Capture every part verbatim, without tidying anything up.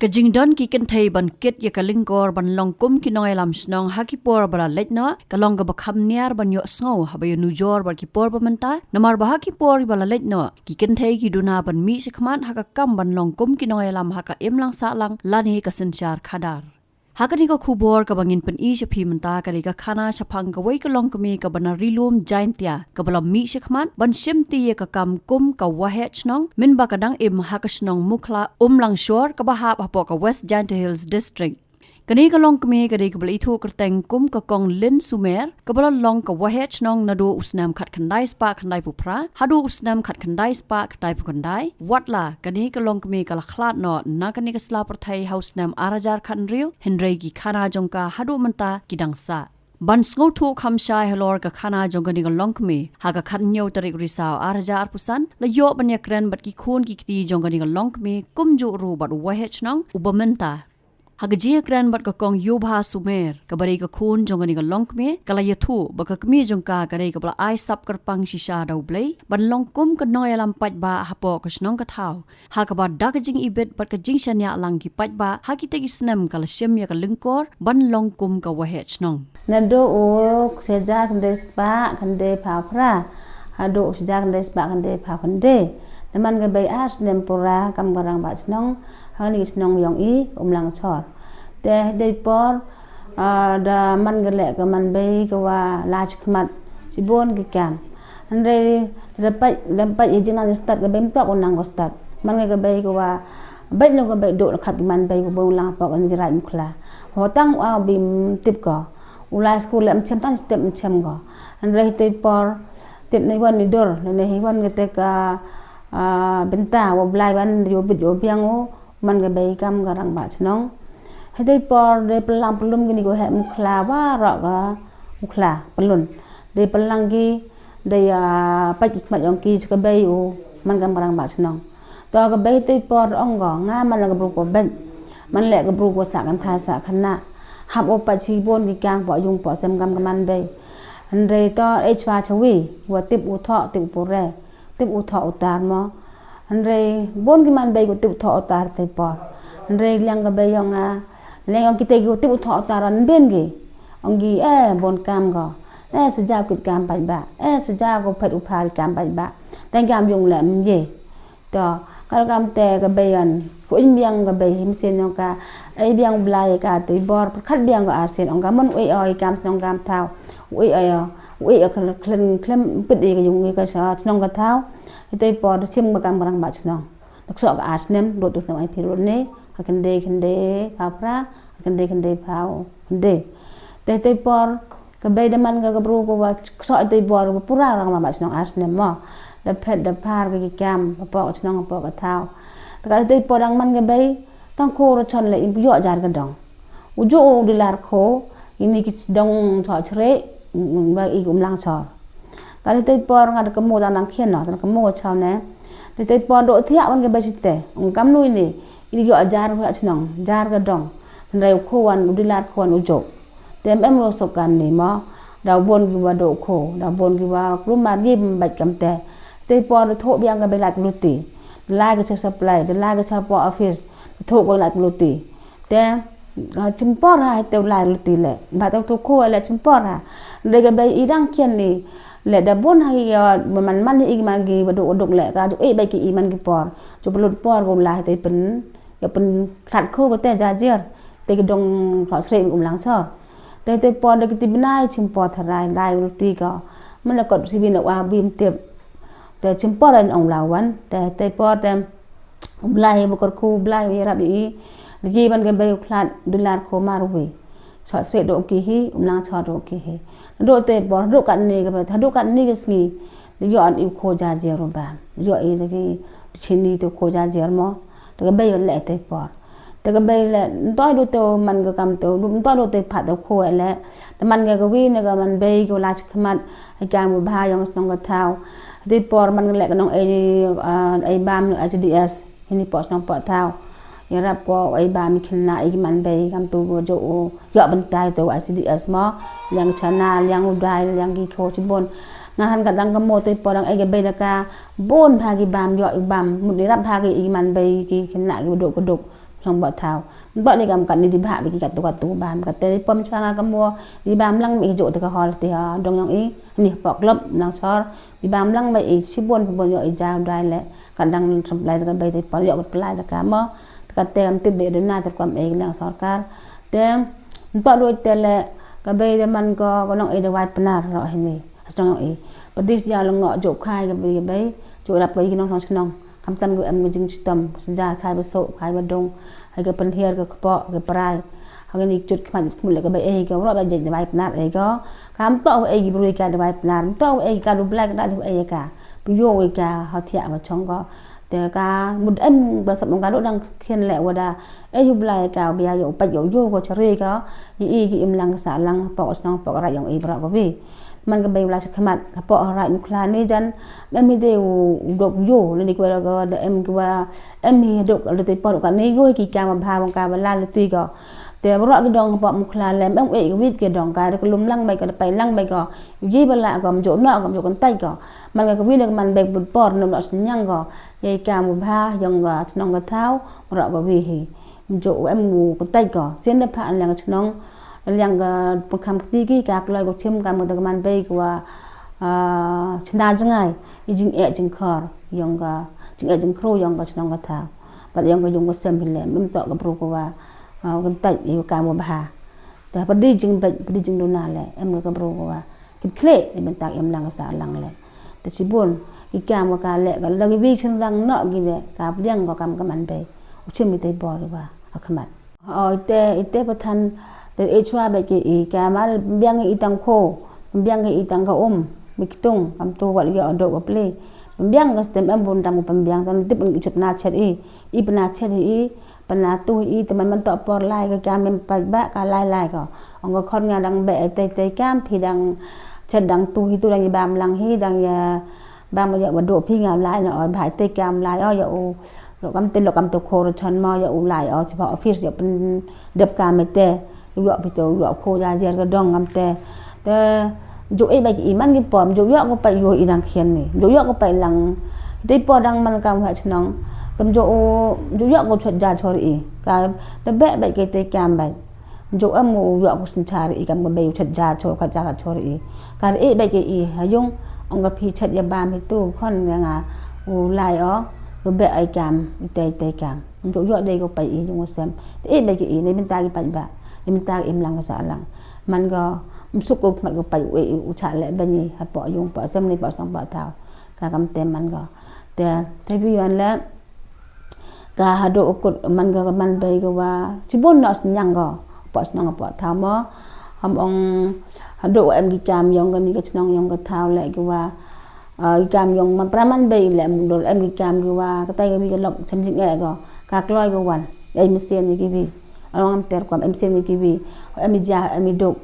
Ka jingdon ki kynthei ban kit ïa ka lyngkor ban long kum ki nongïalam shnong ha ki por ba la leit noh, ka long kaba kham niar ban ïohsngew haba ïanujor bad ki por ba mynta, namar ba ha ki por ba la leit noh, ki kynthei ki duna ban mih shakhmat ha ka kam ban long kum ki nongïalam ha ka imlang sahlang lane ka synshar khadar. Ha kane ka khubor kaba ngin pyni sha phi mynta ka dei ka khana shaphang kawei ka longkmie kaba na Ri Lum Jaintia kaba la mih shakhmat ban shimti ïa ka kam kum ka waheh shnong mynba ka dang im ha ka shnong Mukhla Umlangshor kaba hap hapoh ka West Jaintia Hills District. Kane ka longkmie ka dei kaba la ithuh kyrteng kum ka Kong Lin Sumer kaba la long ka waheh shnong naduh u snem khatkhyndai spah khyndai phew phra haduh u snem khatkhyndai spah khyndai phew khyndai. Watla kane ka longkmie ka la khlad noh na kane ka sla pyrthei ha u snem ar hajar khathynriew, hynrei ki khana jong ka haduh mynta ki dang sah. Ban sngewthuh kham shai halor ka khana jong kane ka longkmie, ha ka khathynñiew tarik Risaw ar hajar arphew san la ïoh ban ïakren bad ki khun ki kti jong kane ka longkmie kumjuh ruh bad u waheh shnong uba mynta. Ha ka jingïakren bad ka Kong Yubha Sumer kaba dei ka khun jong kane ka longkmie, ka la ïathuh ba ka kmie jong ka ka dei kaba la ai sap kyrpang shisha da U Blei ban long kum ka nongïalam paidbah hapoh ka shnong ka thaw, ha kaba da ka jingibit bad ka jingshaniah lang ki paidbah ha kita ki snem ka la shim ïa ka lyngkor ban long kum ka waheh shnong. Naduh u shihajar khyndai spah khyndai phew phra haduh u shihajar khyndai spah khyndai phew khyndai, namar ka bei ar snem pura kam ka rangbah shnong ha kane ka shnong jong i Umlangshor. Te dei por, ah, da man ka leh ka man bei ka wa la shakhmat shibun ki kam. Hynrei da peit, da peit ïa jingnang jingstad ka bei mynta u nang ka stad. Man ka bei ka wa beit noh ka bei duh la khap ki man bei ka bun lang hapoh kane ka raid Mukhla. Ho tang u a bym tip ka. U lai skul leh ym shem tang step ym shem ka. Hynrei te por tip na i wan i dur, na i wan ka te ka, ah, bynta wa Blai wan ïoh bit ïoh biang u man ka bei kam ka rangbah shnong. Hynrei por dei pynlang pynlum kine ki waheh Mukhla waroh ka Mukhla pynlun. Dei pynlang ki, dei, ah, peit ki khmat jong ki sha ka bei u man kam ka rangbah shnong. To ka bei te por ong ko nga man la ka bru ko beit, man leh ka bru ko sah kynthai sah khynnah. Hap u peit shibun ki kam poh yung poh sem kam ka man bei. Hynrei to eh chwa chwa wi wa tip u thoh tip u pure. Tip u thoh u tar mo. Hynrei bun ki man bei ko tip u thoh u tar te por. Hynrei liang ka bei ong nga, liang ong kita ko tip u thoh u tar ran bin ki. Ong ki eh bun kam ko. Eh saja kit kam paidbah. Eh saja ko phet u phar kam paidbah. Tang kam yung leh mye. To ka kam te ka bei an. Ku im biang ka bei him sien ong ka. Ai biang Blai ka te bor khat biang ka ar sien ong ka mon ui oi kam shnong kam thaw. Ui oi ui oi khlem khlem pit i ka yung i ka shnong ka thaw. Te por shim ka kam ka rangbah shnong. Dak sok ka ar snem dot tu snem ai phi rot ne. Ka khyndai khyndai phew phra, ka khyndai khyndai phew khyndai. Te te por ka bei da man ka ka bru ka wa sok te por ka pura rangbah shnong ar snem mo. Da phet da phar ka ki kam hapoh ka shnong hapoh ka thaw. Te ka te por dang man ka bei tang ko ra chon le im ïoh jar ka dong. U ju u dilar ko ini ki dong tho chre ba i Umlangshor. Ka dei te por nga da ka mo da nang khian no da ka mo chau ne. Te te por do thiak wan ka bei site ong kam nui ni ini ïoh jar ka shnong jar ka dong. Hynrei u ko wan u dilar ko wan u ju. Te em em lo sok kam ni mo da bun ki wa do ko da bun ki wa klumar ngi bait kam te. Te por da tho biang ka bei lak luti. Da lai ka cha supply da lai ka cha po office da tho ko lak luti. Te, ah, chimpor ha te u lai luti le. Ba te u tu ko le chimpor ha. Dei ka bei i dang khian ni. Le da bun ha i, ah, man man i man gi ba duk duk le ka ju i bei ki i man ki por. Ju pynlut por ko lai te pyn, ïa pynkhlad ko ko te jajier. Te ki dong tho sri Umlangshor. Te te por da ki ti bnai chimpor tharai lai luti ko. Man le kot si bin wa bim tip. Te chimpor an ong la wan. Te te por te Blai ba kyrkhu Blai wi rap i. Lagi ban ka bei u khlad dilar ko mar wi. Chot sri do ki hi, Umlangshor do ki hi. Do te por do kat ni ka bei, do kat ni ka sngi. Ïoh an i ko jajier ba. Ïoh i lagi chini te ko jajier mo. Te ka bei le te por. Te ka bei le ntoi do te man ka kam te, ntoi do te phat te ko le. Te man ka ka wi ne ka man bei ko la chikmat. Ai kam ba yong shnong ka thaw. Te por man le ka nong ai, ah, ai bam H D S. Ini poh shnong poh thaw. Ïa rap ko ai bam khynnah i man bei kam tu go jo u. Ïoh bynta tu H D S mo. Liang chana, liang u dai, liang ki kho chibun. Nga han ka dang ka mo te por dang ai ka bei da ka. Bun ha ki bam ïoh i bam. Mut i rap ha ki i man bei ki khynnah ki duk duk. Nong ba thaw. Ba ni kam kat ni di ba ba ki kat tu kat tu ba. Kat te pom chwa nga kam wo. Di ba mlang mi jo te ka hol te ha dong yong i. Ni pok lop mlang sor. Di ba mlang ba i shibun pun yo i ja dai le. Kat dang samplai ka bai te pom yo kat plai ka mo. Kat te am tip de dona te kwam e lang sorkar. Te ba lo te le ka bai de man ko ko nong e de wai pnar ro hini. Shnong i. Pdis ya lo ngo jo khai ka bai ka bai. Jo rap ka i nong shnong shnong. Kam tam ko em ko jing chitom. Sja khai ba so khai ba dong. Hai ka penhiar ka kpo ka prai. Hai ka ni chut khmat khmul ka bai ei ka ro ba jai dawai pnar ei ko. Kam to ei ki brui ka dawai pnar. To ei ka du blai ka da ei ka. Pu yo ei ka ha thia ba chong ko. Te ka mut em ba sap ka do dang khian le wada. Ei yu blai ka bia yo pa yo yo ko chari ko. Yi i ki im lang sa lang pok shnong pok ra yong i bra ko bi. Man ka bai bla sa khmat pok ra mukhla ni jan. Em hi de u dok yo le ni ko da em ko em hi dok le te por ka ni yo ki ka ma bha ka ba la le tui ko. Te bra ki dong pok mukhla le em ei wit ki dong ka de lum lang bai ko de pai lang bai ko. Yi ba la ko jo no ko jo kan tai ko. Man ka wi ne man bai bud por no no snyang ko. Ye ka ma bha yong ka chnong ka thau bra ko wi hi. Jo em mu ko tai ko. Sien de pha an lang chnong. Liang ka pengkham kti ki ka kloi ko chim kam ka man bei ko wa chna jngai i jing e jing khor yong ka jing e jing khro yong ka chnong ka tha. Pat yong ka yong ka sem hi le mem to ka bru ko wa kan tai i ka mo bha. Ta padi jing bai padi jing dona le em ka bru ko wa kin khle i ben tak em lang sa lang le. Ta chibun i kam ka le ka lagi bi chen lang no gi le ka pdiang ko kam ka man bei. U chim i tai bor wa akhmat. O ite ite pathan te e chwa ba ke i ka mar biang i tang kho biang i tang ka um bi ktung kam tu wat yo do ko ple biang ka stem em bun dam ko pembiang tan tip i chut na chet i i pna chet i pna tu i te man man to por lai ka kam em pa ba ka lai lai ko ong ko khon nga dang be te te kam phi dang chet dang tu hi tu dang i bam lang hi dang ya bam yo ba do phi nga lai no o ba te kam lai o ya u Yo kam te lo kam te khor chan ma yo u lai o chipa office yo pen dep ka me te yo pi to yo kho ya jer ka dong kam te te jo e ba ki iman ki pom jo yo ko pa yo i dang khian ni jo yo ko pa lang te po dang man kam ha chnong kam jo o jo yo ko chot ja chor i ka de be ba ke te kam ba Jo em u yo ku sin char i kam ka bei u chat ja chor ka ja ka chor i. Ka e ba ke i ha yung ong ka phi chat ya bam hi tu khon nga nga u lai o u be ai kam i tai tai kam. Jo yo dei ko pai i yung sem. E ba ke i ne min ta ki pai ba. Min ta im lang ka sa lang. Man go msuk ko mat ko pai u e u cha le ba ni ha po yung po sem ni po song po tau. Ka kam te man go. Te te bi wan le Ka haduh u kut man ka man bei ka wa chibun na snyang ka pa snyang pa thaw mo ham ong haduh em ki kam yong ka ni ka chnong yong ka thaw le ki wa ki kam yong man pra man bei le em dor em ki kam ki wa ka tai ka bi ka lok chan jing e ka ka kloi ka wan ei mesen ni ki bi ong am ter kwam em sen ni ki bi em ja em duk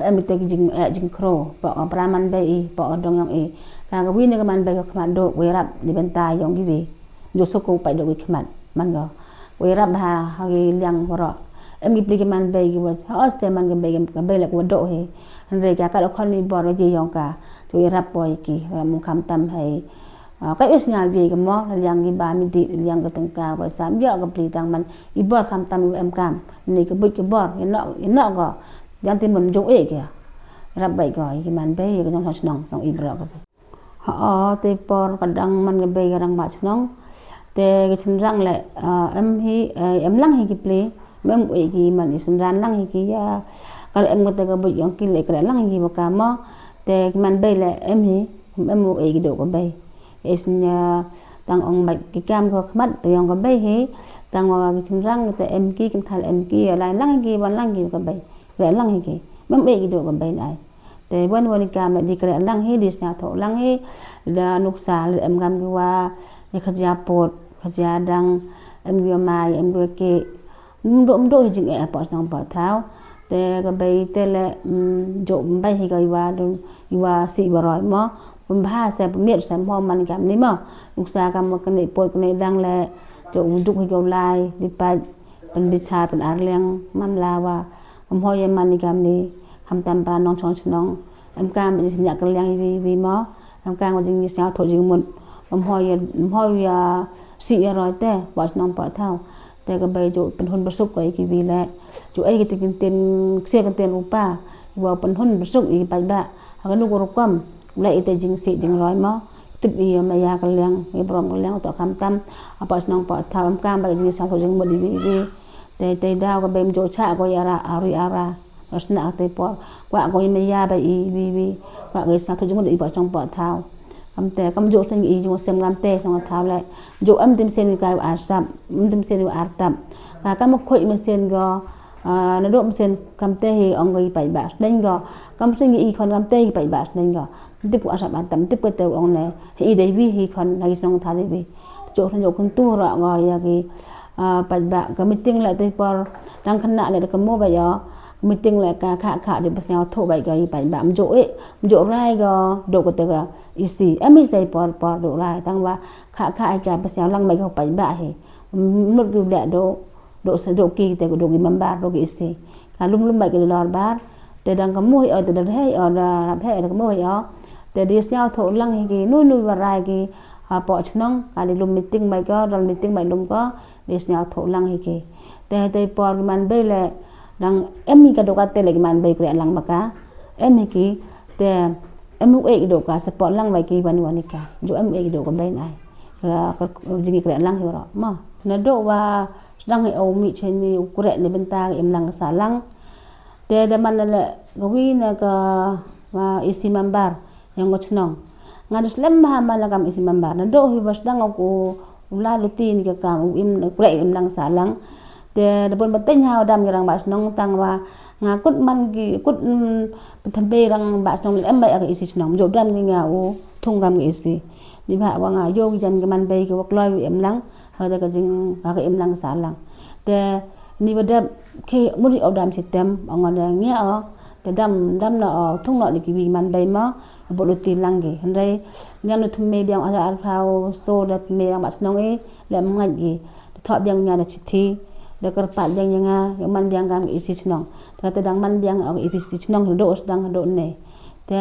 em te ki jing e jing khro pa ka pra man bei pa ka dong yong e ka ka wi ni ka man bei ka khmat duk wi rap ni ben ta yong ki bi Jo suk ko pai do ki khmat man go. Ko i rap ha ha ki liang waro. Em ki pli ki man bei ki wa ha os te man ki bei ki bei la ko do he. Hynrei ka ka lo khon ni bor ji yong ka. Jo i rap poi ki ram kham tam hei. Ka us nya bi ki mo liang ki ba mi di liang ka tengka wa sam yo ka pli tang man i bor kham tam em kam. Ni ka buit ki bor i no i no go. Yang tin man jo e ki. Rap bai go ki man bei ki nong shnong nong i bro ka. Ha te por ka dang man ka bei ka dang ba chnong te ka chnrang le em hi em lang hi ki pli mem u ki man i chnrang lang hi ki ya ka em ka te ka bei yong ki le ka lang hi ba ka ma te ki man bei le em hi em u ki do ka bei is nya tang ong ba ki kam ko khmat te yong ka bei hi tang wa ki chnrang te em ki kim thal em ki ya lai lang hi ki ban lang hi ka bei le lang hi ki mem u ki do ka bei nai Te wan wan ka me di kre lang hi di sna tho lang hi da nuksa le em gam ki wa ni khaja pot khaja dang em gyo mai em gyo ke mdo mdo hi jing e pa snong pa thau te ka bai te le jo bai hi ka iwa dun iwa si iwa roi mo pun bha se pun miet se mo man gam ni mo nuksa ka mo kne pot kne dang le jo duk hi ka lai di pa pun bichar pun arleng mam lawa Ym hoi ïa man i kam ni, kham tam ba nongchong chnong. Em kam ba jingïa kylliang iwi iwi mo. Em kam ba jingïa sñiaw thoh jingmut. Ym hoi ïa, ym hoi ïa sih ïa roi te, ba chnong ba thaw. Te ka bei ju pynhun bersuk ko ïa ki wi leh. Ju ai ki te kyntien, ksiar kyntien rupa. Wa pynhun bersuk ïa ki paidbah. Ha kano ka rukom. Leh ïa te jingsih jingroi mo. Tip ïa maya ka liang, ïa brom ka liang, to kham tam. Apa shnong pa thaw em kam ba jingsih sngewthuh jingmut ïa wi wi. Te te daw ka bei mjo cha ko ïa ra, ari ara. Sna te por. Kwa ko ïa maya ba i wi wi. Kwa ko ïa sngewthuh jingmut ïa pa shnong pa thaw. Kam te, kam ju sna i ju sem kam te shnong thaw leh. Ju em tim sen ka ar sap, em tim sen ar tap. Ka kam khoi mesen go, ah, na do mesen kam te hi ong go i paidbah. Sna go, kam sna i khon kam te hi paidbah sna go. Tip ku asap atam, tip ku te ong ne, hi dei wi hi khon, na ki shnong tha dei wi. Chok shnong chok kuntu ra ngo ïa ki, ah, paidbah, ka meeting leh te por, dang khynnah leh da ka mo ba ïa, ka meeting leh ka kha kha ju ba sngewthuh ba ïa ki paidbah, mjo e, mjo rai go, do ko te ka isi, em isi por por do rai, tang ba kha kha ïa ka ba sngewlang ba ïa ki paidbah hi. Mut ki leh do, do se do ki te ko do ki member do ki isi. Ka lum lum ba ki lor bar, te dang ka mo hi o, te dang he o, da rap he, te ka mo hi o. Te di sngewthuh lang hi ki, nu nu wa rai ki, ha po chnong, ka di lum meeting bai ko, dal meeting bai lum ko, di sngewthuh lang hi ki. Te te por ki man bei leh, dang em hi ka do ka te leh ki man bei kreh lang ba ka, em hi ki, te em u e ki do ka, support lang bai ki wan wan ka, ju em u e ki do ka bei nai. Ka, ka, jing ki kreh lang hi ro, ma. Na do wa, sdang hi o mi cheni u kreh ni bynta im lang ka sa lang. Te da man leh, ka wi na ka, ma, isi member. Ïa ngo chnong. Nga da slem ha man la kam isi member. Na do hi ba sdang ko u la luti ni ka kam u im kreh im lang sa lang. Te da bun ba teng ha dam ngi rang ba chnong tang wa nga kut man ki kut, mm, pynthambei rang ba chnong em ba ka isi chnong. Jo dam ngi nga u thung kam ngi isi. Ni ba wa nga yo ki jan ki man bei ki wa kloi u im lang. Ha da ka jing ha ka im lang sa lang. Te ni ba dam ki muri o dam sitem ong da ngi o. Te dam, dam na o, thung no ni ki wi man bei mo, bo luti lang ki. Hynrei, niam nu thum me biang o ar phau, so da me biang ba chnong i, leh mngai ki. Te thok biang ïa na chithi, da kyrpad biang ïa nga, ïa man biang kam isi chnong. Te ka te dang man biang o isi chnong, do sdang do ne. Te,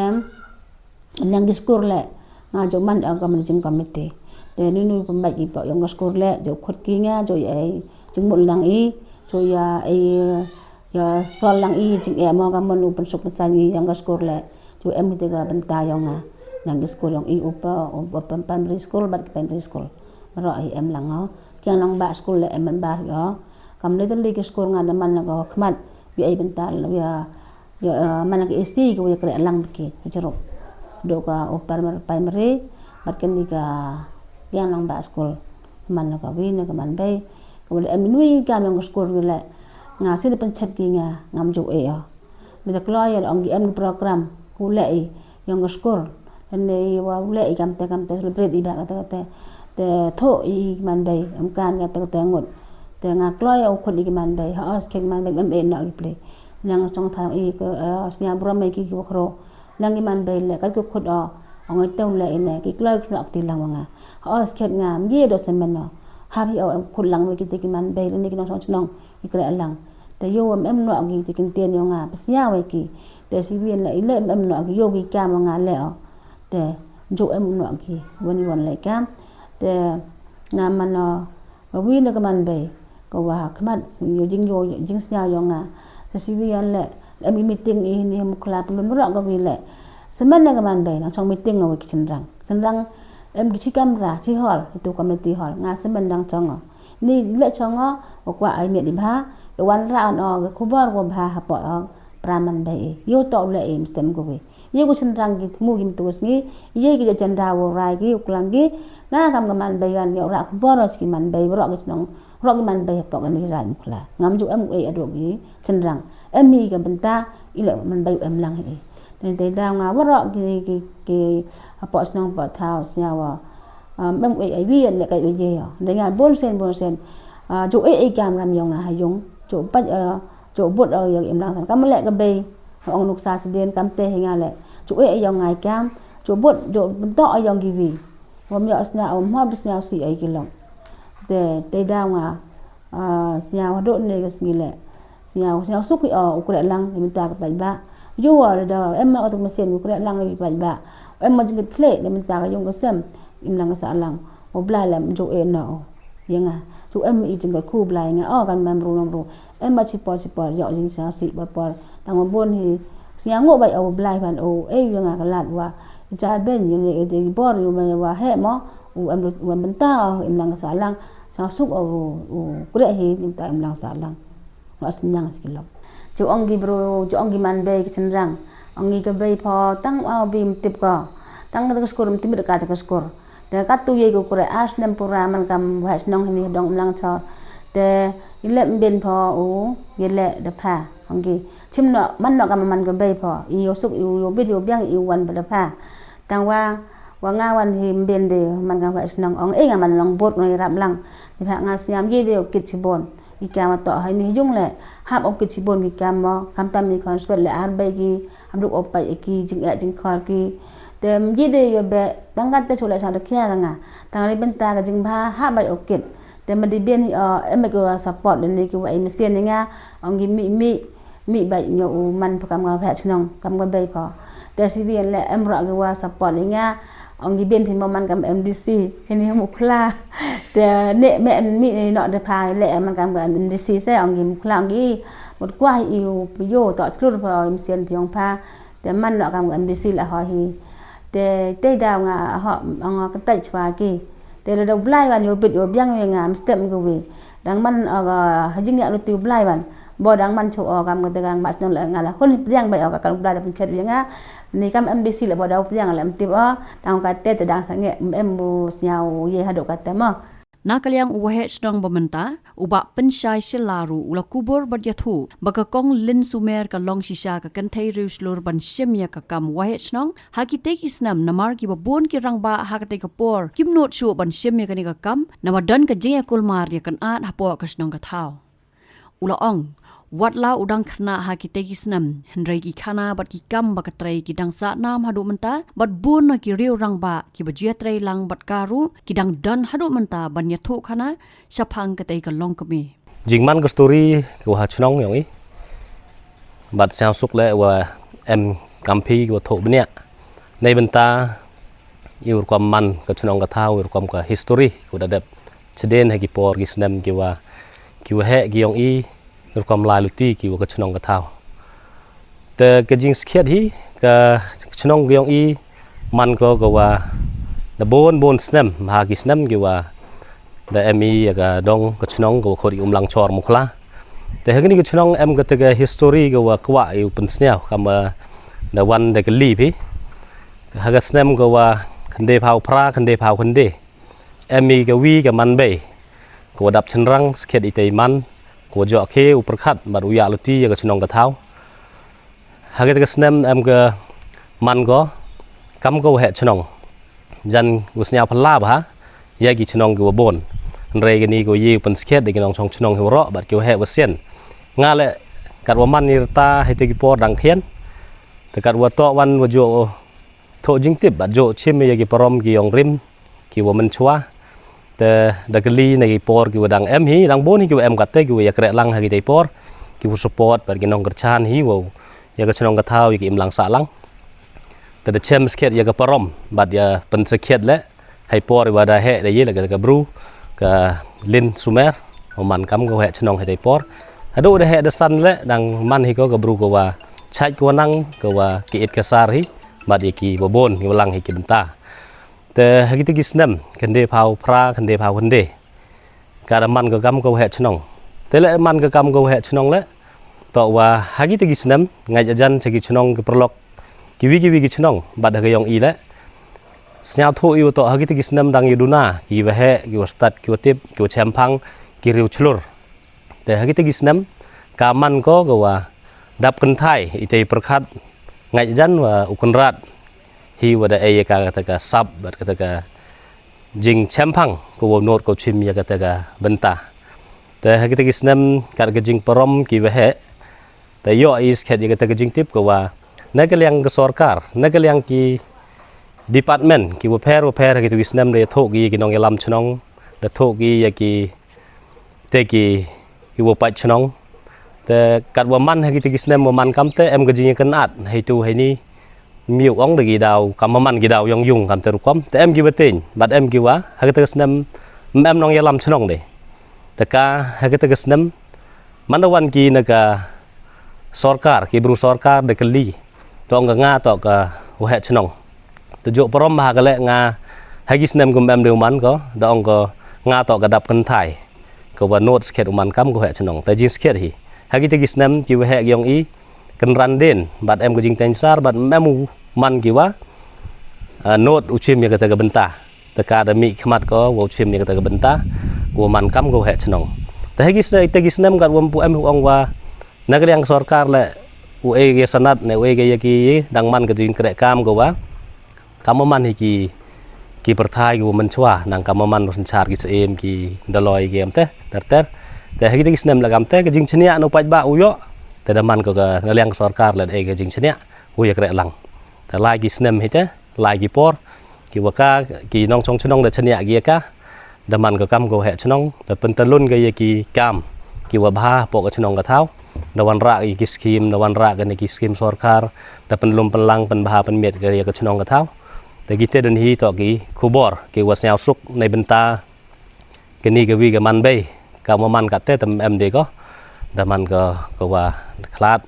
liang ki skur leh, nga jo man o ka managing committee. Te nu nu pynbait ki pok ïong ka skur leh, jo khut ki nga, jo ïai, jingmut lang i, jo ïai, Ïa, sol lang i jingeh mo ka mon u pynsuk pynsan i ïong ka skur leh. Ju em hi te ka bynta ïong nga. Nang ki skur ïong i upa, upa prim-, primary school, bad ki primary school. Maro i em lang o. Kiang lang ba skur leh em man bar ïo. Kam leh tali ki skur nga da man lang ka khmat. Ïa i bynta ïa, ïa, eh, man lang ki isi ki ïa kreh lang ki. Jeruk. Do ka upa primary, bad kani ka kiang lang ba skur. Man lang ka wi na ka man bei. Ka wala em nui ka ïong ka skur ki leh. Nga sini pynchet ki nga ngam ju e o. Ni da kloi ïa ong ki em ki program ku leh i ïong ka skur. Lane wa u leh i kam te kam te celebrate i ba ka te ka te. Te tho i ki man bei em kan ka te ka te ngut. Te nga kloi ïa u khut i ki man bei ha os ki man bei em e na i pli. Nyang song thang i ka, eh, snya brom i ki ki wa khro. Lang ki man bei leh ka ku khut o. Ong i te u leh i ne ki kloi ku nok ti lang wa nga. Ha os khet nga mgi do semen o. Ha bi o em khut lang wa ki te ki man bei lane ki nong song chnong. I kreh lang. Te ïoh em em noh ki te kin tien ïoh nga psiaw ïa ki. Te si wien la i leh em em noh ki ïoh ki kam nga leh o. Te ju em noh ki wan wan leh kam. Te nga man o ka wi na ka man bei. Ka wa khmat ïoh jing ïoh jing sñiaw ïoh nga. Te si wien leh em i meeting i ni em kla pelun roh ka wi leh. Semen na ka man bei nang chong meeting nga wi ki chenrang. Chenrang em ki chi kamra chi hall itu committee hall nga semen nang chong o. Ni leh chong o, wa kwah ai miet i bha, i wan ra on o, ka khubor wa bha hapoh o, pra man bei i. Ïoh to leh i mstem ko wi. Ïoh ko chenrang ki thmu ki mtu sngi, ïoh ki jenda wa rai ki, u klang ki, nga kam ka man bei wan, ïoh ra khubor o, ki man bei, roh ki chnong, roh ki man bei hapoh ka ni rai mkhla. Ngam ju em u ei adok ki chenrang. Em hi ka bynta, i leh man bei u em lang hi. Te te da nga waroh ki, ki, ki, hapoh chnong hapoh thaw, sñiaw wa. Um, em u ei ai wi, leh kai u ei o. Da nga bon sen, bon sen. Ah, ju ei ei kam ram yong nga ha yung. Ju pat, ah, ju but o yong im lang san. Kam leh ka bei. Ong nuk sa sdien kam te hi nga leh. Ju ei ei yong nga kam. Ju but, ju bentok o yong ki wi. Wam yok sñiaw, wam hop sñiaw si ei ki long. Te, te da nga. Ah, sñiaw hadok ne ka sngi leh. Sñiaw, sñiaw suk i o, u kreh lang, i mynta ka paidbah. Ïoh wa da, em ma o tuk mesin, u kreh lang i paidbah. Em ma jingkit khleh, i mynta ka yung ka sem, im lang ka sa lang. U bla lem, ju e no. Ïa nga, tu em i jingkyrkhu Blai nga, o kan mem ru nong ru. Em ba chipor chipor ïoh jingsngewsih por por. Tang ba bun hi sngew nguh bad u Blai ban u ei ïa nga ka lad wa i cha ben ïa ne i bor ïa ma wa he mo. U em u em bynta o im lang sa lang. Sa suk o u kre hi im ta im lang sa lang. Nga snyang skilok. Ju ong ki bru, ju ong ki man bei ki chenrang. Ong ki ka bei pho tang o bi mtip ko. Tang ka skur mtip ka ta ka skur. Te katu ye ku kure ar snem pura man kam waheh shnong hini dong mlang chor. Te ile mbin pho u ile de pha. Ong ki chim no man no kam man ka bei pho i yo suk i yo bit yo biang i wan ba de pha. Tang wa wa nga wan hi mbin de man kam waheh shnong ong e nga man long bot no i rap lang. Ni pha nga sniam ye de o kit chibon. Ki kam to hai ni jung le hap o kit chibon ki kam mo kam tam ni khon swet le ar bei ki. Am duk o pai ki jing e jing khor ki. Te mji de yo be tang kat te chule sang de khia nga. Tang ri benta ka jing bha ha bai o kit. Te ma di bien hi o em ki wa support de ni ki wa i mesin ni nga. Ong ki mi mi mi bai nyo u man pa kam nga phe chnong kam nga bai pa. Te si bien le em ro ki wa support ni nga. Ong ki bien phi mo man kam M D C. Hini mu khla. Te ne me mi ni no de pha le man kam ka M D C se ong ki mu khla ong ki. Mut kwa i u yo to chlur pa mesin phi ong pha. Te man no kam ka M D C la ho hi. Te te da nga ho nga ka tai chwa ki. Te da blai wan yo bit yo biang wi nga mstem ki wi. Dang man o ga hajing ya luti blai wan. Bo dang man chu o kam ka te gang mas nong la nga la hun biang bai o ka kan blai da penchet wi nga. Ni kam M D C la bo da biang la mtip o. Tang ka te te dang sange em bu snyau ye hadu ka te mo. Na ka liang u waheh shnong ba mynta, u Bah Pynshai Shylla ruh u la kubur bad ïathuh ba ka kong Lin Sumer ka long shisha ka kynthei riewshlur ban shim ïa ka kam waheh shnong ha kitei ki snem namar kiba bun ki rangbah ha katei ka por kim nud shuh ban shim ïa kane ka kam namar don ka jingïakulmar ïa ka nat hapoh ka shnong ka thaw. U la ong, wat la u dang khynnah ha kitei ki snem, hynrei ki khana bad ki kam ba ka trei ki dang sah nam haduh mynta, bad bun na ki riew rangbah kiba ju ïatrei lang bad ka ruh ki dang don haduh mynta ban ïathuh khana shaphang katei ka longkmie. Jingman ka story ka waheh shnong ïong i. Bad sngewsuk le wa em kam phi ka wa thoh bniah. Nei bynta i rukom man ka shnong ka thaw i rukom ka history ka wa da dep. Chedien ha ki por ki snem ki wa ki wa heh ki ïong i rukom lai luti ki wa ka shnong ka thaw. Te ka jingskhiat hi ka shnong ki ïong i man ko ka wa da bon bon snem ha ki snem ki wa da em i ïa ka dong ka shnong ka wa khot i Umlang Chor Mukhla. Te ha kini ka shnong em ka te ka history ka wa kwah i u pynsngew ka ma da wan da ka li phi. Ha ka snem ka wa khynde phaw phra khynde phaw khynde. Em i ka wi ka man bei ka wa dap chynrang skhiat i tei man ka wa jok khe u pyrkhat bad u ïa luti ïa ka shnong ka thaw. Ha ka te ka snem em ka man ko kam ka waheh shnong. Jan u snya phala ba ha ïa ki shnong ki wa bon. Hynrei kini ko ye u pynskhiat da ki nongchong shnong hi wa roh bad ki waheh wa sien. Nga le kat wa man i rta hi te ki por dang khian. Te kat wa to wan wa jo thoh jingtip bad jo chim ïa ki parom ki ïong rim ki wa mynchwa. Te da ka li na ki por ki wa dang em hi dang bon hi ki wa em kat te ki wa ïa kreh lang ha ki te por ki wa support bad ki nongkyrchan hi wa ïa ka shnong ka thaw ïa ki im lang sah lang. Te da chem skhiat ïa ka parom bad ïa pynskhiat le hai por i wa da heh da ïa la ka bru ka Lin Sumer. Wa man kam ka waheh shnong hai te por. Haduh da heh da san le dang man hi ko ka bru ka wa chait ka wa nang ka wa ki it ka sar hi bad ïa ki wa bon hi wa lang hi ki bynta. Te ha ki te ki snem khynde phaw phra khynde phaw khynde. Ka da man ka kam ka waheh shnong. Te le man ka kam ka waheh shnong le to wa ha ki te ki snem ngai ajan cha ki shnong ki pyrlok ki wi ki wi ki shnong bad ha ka ïong i le. Snya thoh i wa to ha ki te ki snem dang i duna ki waheh ki wa stad ki wa tip ki wa chemphang ki riew chlur. Te ha ki te ki snem ka man ko ka wa dap kynthai i te i pyrkhat ngai jan wa u kynrad hi wa da ei ka kata ka sap bad kata ka jingchemphang ko wa not ko chim ïa kata ka bynta. Te ha kita ki snem kat ka jingparom ki waheh te ïoh i skhet ïa kata ka jingtip ko wa na ka liang ka sorkar na ka liang ki department ki wa pher wa pher ha kita ki snem da ïathuh ki ïa ki nongïalam chnong da thuh ki ïa ki te ki ki wa pait chnong. Te kat wa man ha kita ki snem wa man kam te em ka jingïakynad hei tu hei ni. Miu ong da ki daw kam wa man ki daw yong yung kam te rukom te em ki wa teng bad em ki wa ha kita ki snem Em em nongïalam chnong de. Te ka ha kata ka snem man da wan ki na ka sorkar, ki bru sorkar da kylli. To ong ka nga to ka waheh chnong. Te jok parom ba ha ka leh nga ha ki snem kum em de u man ko, da ong ko nga to ka dap kynthai. Ko ba not skhet u man kam ko waheh chnong. Te jing skhet hi. Ha kita ki snem ki waheh ki ong i kynran den bad em ko jingteng sar bad em u man ki wa, ah, not u chim ïa kata ka bynta. Te ka da mih khmat ko wa u chim ïa kata ka bynta, ko wa man kam ko waheh chnong. Te ha ki snem, te ki snem kat wa mpu em u ong wa na ka liang sorkar le u ei ka sanad ne u ei ka ïa ki dang man ka jingkreh kam ko wa. Kam man hi ki, ki pyrthai ki wa mynchwa nang kam man wa synchar ki syiem ki daloi ki em te ter ter. Te ha kita ki snem le kam te ka jingchniah no paidbah u ïoh. Te da man ko ka na liang sorkar le ei ka jingchniah u ïa kreh lang. Te lai ki snem hi te lai ki por ki wa ka ki nongchong chnong da chniah ki ïa ka. Da man ka kam ka waheh chnong da pyntalun ka ïa ki kam ki wa bha hapoh ka chnong ka thaw. Da wanrah ïa ki skim, da wanrah ka ne ki skim sorkar, da pynlum pynlang pynbha pynmiet ka ïa ka chnong ka thaw. Te kita don hi to ki khubor ki wa sniaw suk na bynta kani ka wi ka man bei. Ka ma man kate te em de ko. Da man ka, ka wa khlad.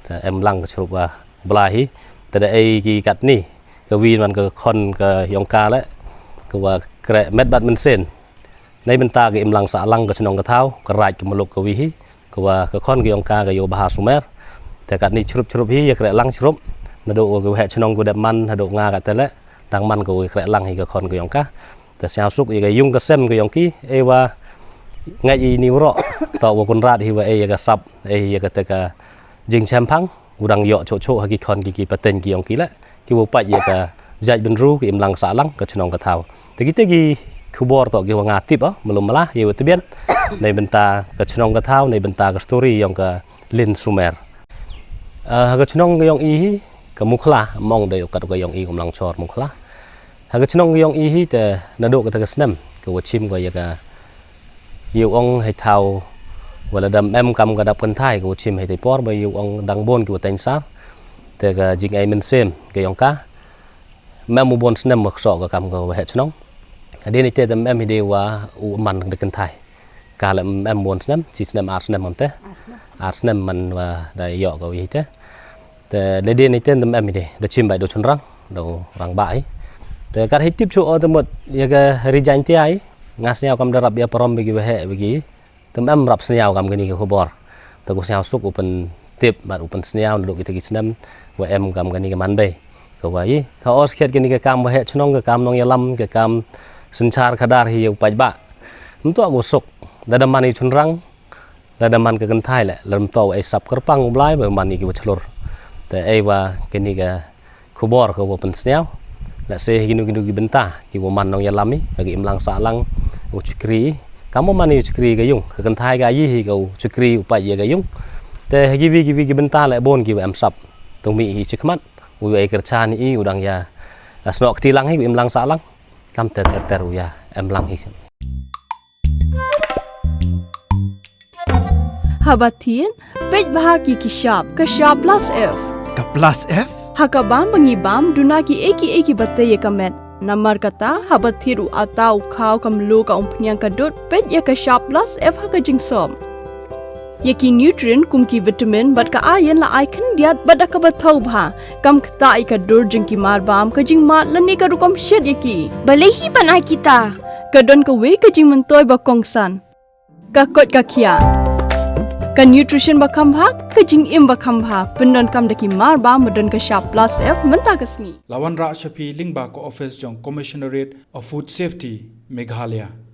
Te em lang ka chrup wa bla hi. Te da ei ki katni ka wi man ka khon ka yong ka le ka wa kreh met bad mynsiem. Na bynta ka imlang sahlang ka chnong ka thaw, ka raid ka muluk ka wi hi. Ka wa ka khon ka yong ka ka ïoh bha sumer. Te katni chrup chrup hi ïa kreh lang chrup. Naduh ka waheh chnong ka dep man haduh nga kate le dang man ka wa kreh lang hi ka khon ka yong ka. Te sniaw suk ïa ka yung ka sem ka yong ki, ei wa ngeit i ni wro. To wa Konrad hi wa ei ïa ka sap, ei ïa kata ka jingchemphang u dang ïoh choh choh ha ki khon ki, ki pateng ki yong ki le ki wa pait ïa ka jait bynru ki imlang sahlang ka chnong ka thaw. Te kita ki khubor to ki wa nga tip, ah, malum mala ïa wa tbian na bynta ka chnong ka thaw, na bynta ka story yong ka Lin Sumer. Ah, ha ka chnong ka yong i hi ka Mukhla, mong da ïoh kat ka yong i ka Mlangchor Mukhla. Ha ka chnong ka yong i hi te naduh kata ka snem ka wa chim ka ïa ka ïa u ong hei thaw wa la dam em kam ka dap kynthai ka wa chim hei te por ba ïa u ong dang bon ki wa teng sar. Te ka jing ai mynsiem ka yong ka. Mem u bon snem wa kso ka kam ka waheh chnong. Hadien ite te mem hi de wa u man da kynthai. Ka le mem bon snem, chi snem ar snem am te. Ar snem man wa da ïoh ka wi te. Te da dien ite te mem hi de, da chim bai do chunrang, do rang ba hi. Te kat hi tip chu o te mut ïa ka ri Jaintia hi. Nga sniaw kam da rap ïa parom bagi waheh bagi. Te mem rap sniaw kam kani ka khubor. Te ko sniaw suk u pyntip bad u pynsniaw naduh kita ki snem wa em kam kani ka man bei. Ka wa i. Tha os khiat kani ka kam waheh chnong ka kam nongïalam ka kam synchar khadar hi ïa u paidbah. Mto ko suk. Da da man i chunrang. La da man ka kynthai le, la mto ei sap kyrpang u Blai ba man i ki wa chlur. Te ei wa kani ka khubor ka wa pynsniaw. La se hi kinu kinu ki bynta ki wa man nongïalam i, ka ki imlang sahlang u chukri. Ka mo man i u chukri ka yung, ka kynthai ka yi hi ka u chukri u pait ïa ka yung. Te ha ki wi ki wi ki bynta le bon ki wa em sap. Tung mi hi chikhmat, u ei kyrchan i u dang ïa. La snok kti lang hi u imlang sahlang. Kam ter ter ter u ïa em lang hi. Haba thied, peit bha ki ki shap, ka shap plus F. Ka plus F? Ha ka bam ba ngi bam, duna ki ei ki ei ki ba tei ïa ka met. Namar kata, haba thied u ata u khaw ka mluh ka umphniang ka dud, peit ïa ka shap plus F ha ka jingsop. Ïa ki nutrient kum ki vitamin bad ka iron la ai khyndiat bad da kaba thaw bha. Kam ktah ïa ka dur jong ki mar bam ka jingmad lane ka rukom shet ïa ki. Balei hi ban ai kita? Ka don kawei ka jingmyntoi ba kongsan. Ka koit ka khiah. Ka nutrition ba kham bha, ka jingim ba kham bha. Pyndonkam da ki mar bam ba don ka shap plus F mynta ka sngi. La wanrah sha phi lyngba ka office jong Commissionerate of Food Safety, Meghalaya.